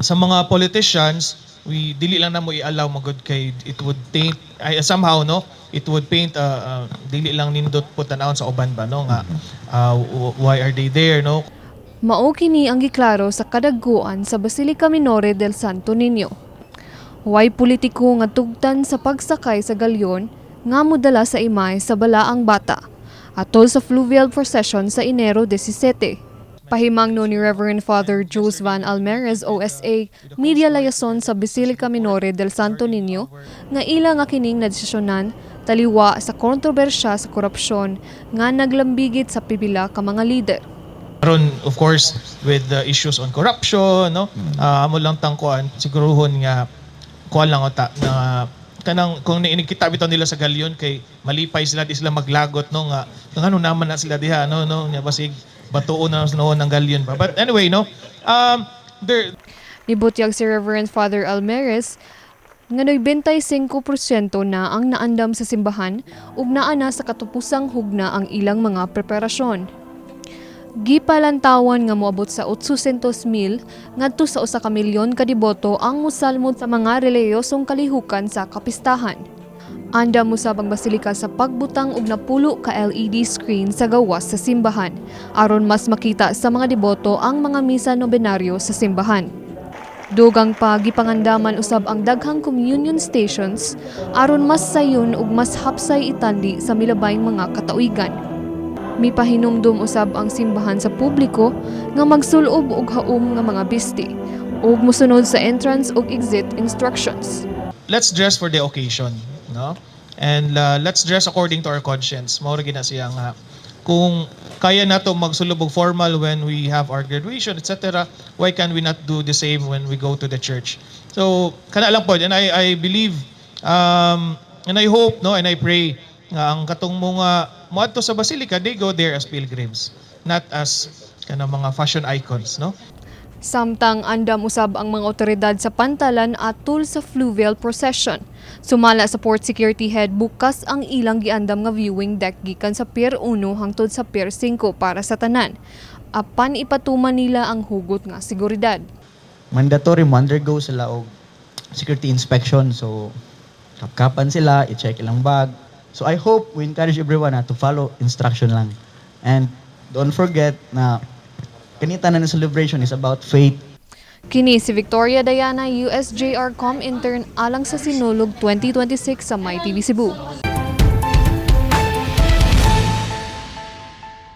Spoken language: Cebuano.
Sa mga politicians, we dili lang namo i-allow magud kay it would taint ay, somehow, no, it would paint dili lang nindot po tan-awon sa uban ba, no, nga why are they there, no? Mao kini ang giklaro sa kadagkuan sa Basilica Minore del Santo Niño. Way politiko nga tugtan sa pagsakay sa galyon nga modala sa imahe sa Balaang Bata atol sa fluvial procession sa Enero 17. Pahimangno ni Reverend Father Jules Van Almerez OSA, media liaison sa Basilica Minore del Santo Niño, nga ila nga kining nadesisyonan taliwa sa kontrobersya sa korupsyon nga naglambigit sa pipila ka mga lider. Karon, of course, with the issues on corruption, no, amo lang tangkuan siguruhon nga kuan lang uta na kanang kung inikita bitaw nila sa galyon kay malipay sila, di sila maglagot, no, nga ngano naman na sila diha, no, nya basig batuon na noon ng galyon ba. But anyway, no, there Nibutyag si Reverend Father Almerez nga 95% na ang naandam sa simbahan ug naa na sa katapusang hugna ang ilang mga preparasyon. Gipalantawan nga moabot sa 800 mil ngadto sa 1 ka milyon ka deboto ang mosalmod sa mga relihiyosong kalihukan sa kapistahan. Andam usab ang basilika sa pagbutang og 10 ka LED screen sa gawas sa simbahan aron mas makita sa mga deboto ang mga misa nobenaryo sa simbahan. Dugang pa, gipangandaman usab ang daghang communion stations aron mas sayon ug mas hapsay itandi sa milabayng mga katawigan. Mipahinumdum usab ang simbahan sa publiko nga magsulob og haom nga mga bisti ug mosunod sa entrance ug exit instructions. Let's dress for the occasion, no, and let's dress according to our conscience. Mao ra gyud na siya nga kung kaya nato magsulob og formal when we have our graduation, etc., why can we not do the same when we go to the church? So kana lang po, and I believe and I hope, no, and I pray nga ang katong mga moadto sa basilica, they go there as pilgrims, not as kanang mga fashion icons, no? Samtang andam usab ang mga otoridad sa pantalan atol sa fluvial procession. Sumala sa Port Security Head, bukas ang ilang giandam nga viewing deck gikan sa Pier 1 hangtod sa Pier 5 para sa tanan. Apan ipatuman nila ang hugot nga seguridad. Mandatory mo undergo sila og security inspection. So, kapkapan sila, i-check ilang bag. So, I hope we encourage everyone na to follow instruction lang. And don't forget na kani tanan na celebration is about faith. Kini si Victoria Diana, USJR Com intern alang sa Sinulog 2026 sa MyTV Cebu.